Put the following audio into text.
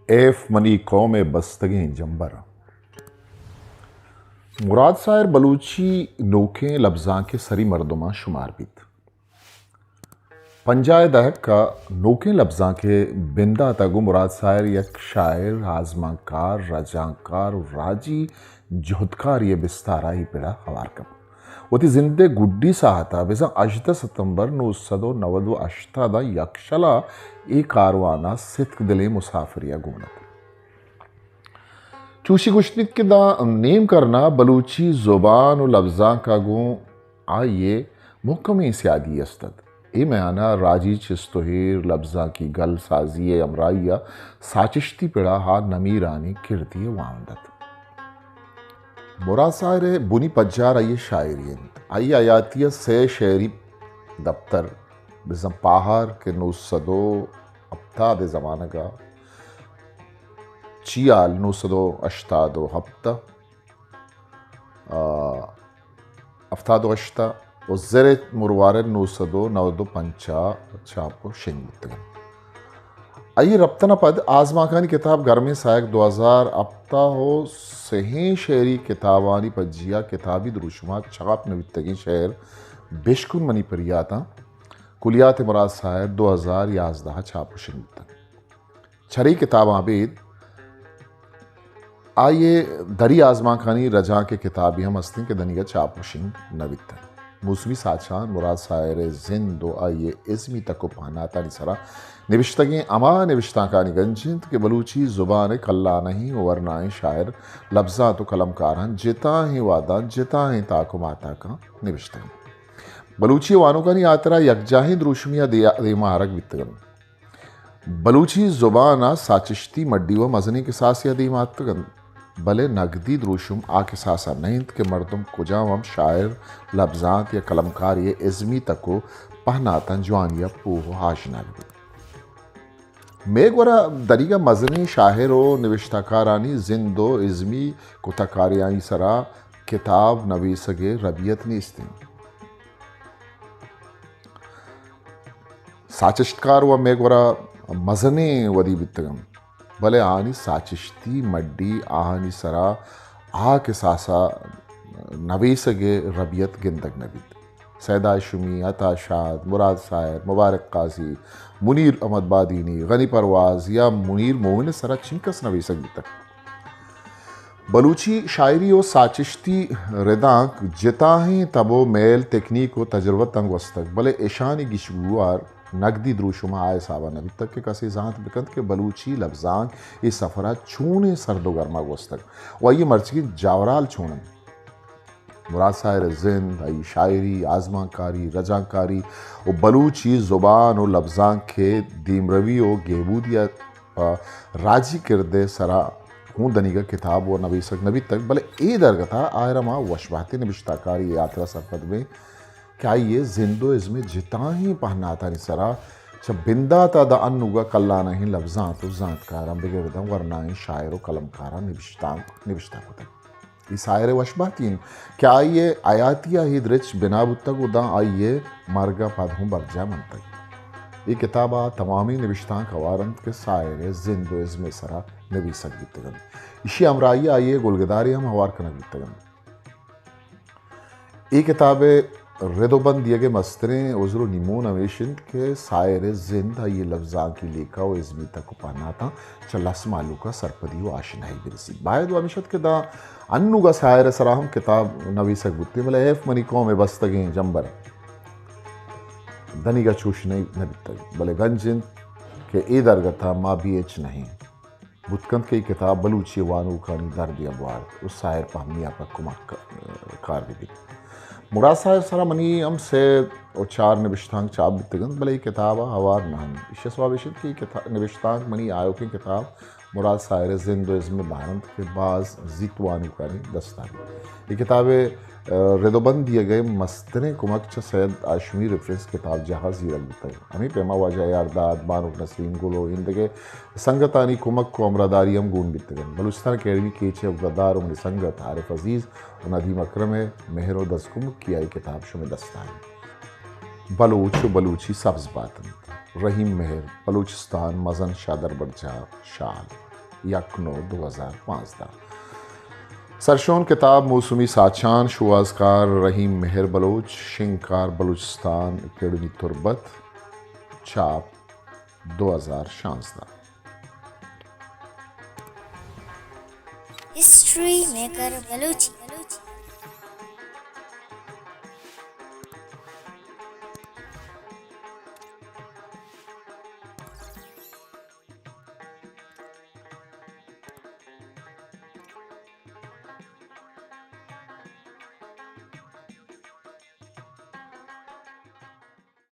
ایف منی قوم ءِ بستگیں جمبر۔ مراد ساحر بلوچی نوکیں لبزانک ءِ سری مردماں شمار بیت۔ پنجاہ ءِ دہک ءَ نوکیں لبزانک ءِ بندات ءَ گوں مراد ساحر یک شاعر، آزمانکار، رجانکار ءُ راجی جہدکارے ءِ بستار ءَ اے پڑ ءَ ہوار کپت۔ وتی زند ءِ گڈی ساہت ءَ بزاں ہژدہ ستمبر نو سد ءُ نود ءُ ہشت ءَ داں یکشل ءَ اے کاروان ءَ ستک دلیں مسافرے ءَ گون ات۔ چوشی گوشت بیت کہ داں نیم کرن ءَ بلوچی زبان ءُ لبزانک ءَ گوں آئی ءِ مھکمیں سیادی است ات۔ اے میان ءَ راجی چست ءُ ایر، لبزانکی گل سازی ءِ ہمراہی ءَ ساچشتی پڑ ءَ آ نمیرانیں کردے ءِ واہند ات۔ مراد ساحر ءِ بنی پجار آئی ءِ شاعری انت۔ آئی ءِ حیاتی ءَ سئے شعری دپتر، بزاں پاہار کہ نو سد ءُ ہپتاد ءِ زمانگ ءَ، چیال نو سد ءُ ہشتاد ءُ ہپت ءَ، آ، ہفتاد ءُ ہشت ءَ، ءُ زر ءِ مروارد نو سد ءُ نود ءُ پنچ ءَ چاپ ءُ شنگ بوتگ انت۔ آئی ءِ رپتن ءَ پد آزمانکانی کتاب گرمیں ساہگ دو ہزار ہپت ءَ ءُ سئیں شعری کتابانی پجی ءَ کتابی دروشم ءَ چاپ نہ بیتگیں شعر بشکن منی پریاتاں، کلیات مراد ساحر دو ہزار یازدہ ءَ چاپ ءُ شنگ بوتگ۔ چرے کتاباں ابید آئی ءِ دری آزمانکانی رجانک ءِ کتابے ہم است انت کہ دنیگا چاپ ءُ شنگ نہ بیتگ۔ موسمی ساچان مراد ساحر ءِ زند ءُ آئی ءِ ازمی تک ءُ پہناتانی سرا نبشتگیں ہما نبشتانکانی گنج انت کہ بلوچی زبان ءِ کلانہیں ءُ ورنائیں شاعر، لبزانت ءُ کلمکاراں جتاہیں وہداں جتاہیں تاک ءُ ماہتاکاں نبشتگ انت۔ بلوچی وانوکانی ہاترا یکجاہیں دروشمے ءَ دے-، دیما آرگ بیتگ انت۔ بلوچی زبان ءَ ساچشتی مڈی ءُ مزنیں کساسے ءَ دیم آتکگ انت، بلے نگدی دروشم آ کساس ءَ نہ انت کہ مردم کجام ہم شاعر، لبزانت یا کلمکارے ءِ ازمی تک ءُ پہناتاں جوانی ءَ پوہ ءُ آشنا بہ بیت۔ مئے گورا دنیگا مزنیں شاعر ءُ نبشتہ کارانی زند ءُ ازمی کتہ کاریانی سرا کتاب نویسگ ءِ ربیت نیست انت۔ ساچشتکار وَ مئے گورا مزنیں ودی بیتگ انت، بلے آہانی ساچشتی مڈی آہانی سرا آ کساس ءَ نویسگ ءِ ربیت گندگ نہ بیت۔ سید ہاشمی، عطا شاد، مراد ساحر، مبارک قاضی، منیر احمد بادینی، غنی پرواز یا منیر مومن ءِ سرا چنکس نویسگ بیتگ؟ بلوچی شاعری ءُ ساچشتی ردانک جتاہیں تب ءُ میل، تکنیک ءُ تجربتاں گوستگ، بلے اشانی گیش گوار نگدی دروشم ءَ آ حساب ءَ نہ بیتگ کہ کسے زانت بہ کنت کہ بلوچی لبزانک اے سفر ءَ چونیں سرد ءُ گرما گوستگ ءُ آئی ءِ مرچیگیں جاورال چون انت۔ مراد ساحر ءِ زند، آئی ءِ شاعری، آزمانکاری، رجانکاری ءُ بلوچی زبان ءُ لبزانک ءِ دیمروی ءُ گہبودی ءَ پہ راجی کرد ءِ سرا ہوں دنیگہ کتاب وَ نویسگ نہ بیتگ، بلے اے درگت ءَ آئرا ما وش بہتیں نبشتہ کارے ءِ ہاترا سرپد بیں کہ آئی ءِ زند ءُ ازم ءِ جتاہیں پہناتانی سرا چہ بندات ءَ داں انوگا کلانہیں لبزانت ءُ زانتکاراں بگر داں ورنائیں شاعر ءُ قلمکاراں نبشتانک نبشتہ کتگ۔ اے ساحر ءِ وش بہتی انت کہ آئی ءِ حیاتی ءَ اے درچ بنا بوتگ ءُ داں آئی ءِ مرگ ءَ پد ہوں برجاہ منتگ۔ اے کتاب ءَ تمامیں نبشتانک ہوار انت کہ ساحر ءِ زند ءُ ازم ءِ سرا نبیسگ بیتگ انت۔ ایشی ءِ ہمراہی ءَ آئی ءِ گلگدارے ہم ہوار کنگ بیتگ انت۔ اے کتاب ءِ رد ءُ بند دیگ ءِ مستریں عذر ءُ نیمون ہمیش انت کہ ساحر ءِ زند، آئی ءِ لبزانکی لیکہ ءُ ازمی تک ءُ پہناتاں چہ لس مہلوک ءَ سرپدی ءُ آشنائی برسیت۔ باید وَ ہمیش ات کہ داں انوگا ساحر ءِ سرا ہم کتاب نویسگ بوتیں، بلے ایف منی قوم ءِ بستگیں جمبر دنیگا چوش نہ، نہ بیتگ، بلے گنج انت کہ اے درگت ءَ ما بی ایچ نہ ایں۔ بوت کنت کہ اے کتاب بلوچی وانوکانی دردیاں بوارت ءُ ساحر پہمی ءَ پہ کمک ک-، کار بہ بیت۔ مراد ساحر ءِ سرا منی ہم سے ءُ چار نبشتانک چاپ بیتگ انت، بلے اے کتاب ءَ ہوار نہ انت۔ ایشی ءِ سوب ایش انت کہ اے کتا-، نبشتانک منی آیوکیں کتاب مراد ساحر ءِ زند ءُ ازم ءِ بہر انت کہ باز زیت وانوکانی دست ءَ بیت۔ اے کتاب ءِ، ءَ، رد ءُ بند دیگ ءِ مستریں کمک چہ سید ہاشمی ریفرنس کتابجاہ ءَ زیرگ بوتگ۔ ہمے پیما واجہ اے آر داد، بانک نسرین گل ءُ ایندگہ سنگتانی کمک ءُ ہمراہداری ہم گون بیتگ انت۔ بلوچستان اکیڈمی کیچ ءِ اگدہ دار ءُ منی سنگت عارف عزیز ءُ ندیم اکرم ءِ مہر ءُ دزکمکی ءَ اے کتاب شمئے دست ءَ انت۔ بلوچ ءُ بلوچی سبز بات انت۔ رحیم مہر، بلوچستان، مزن شادر برجاہ، شال۔ یک نو دو ہزار پانزدہ۔ سرشون کتاب موسمی ساچان، شوہازکار رحیم مہر بلوچ، شنگکار بلوچستان اکیڈمی تربت، چاپ دو ہزار شانزدہ۔ History maker Balochi.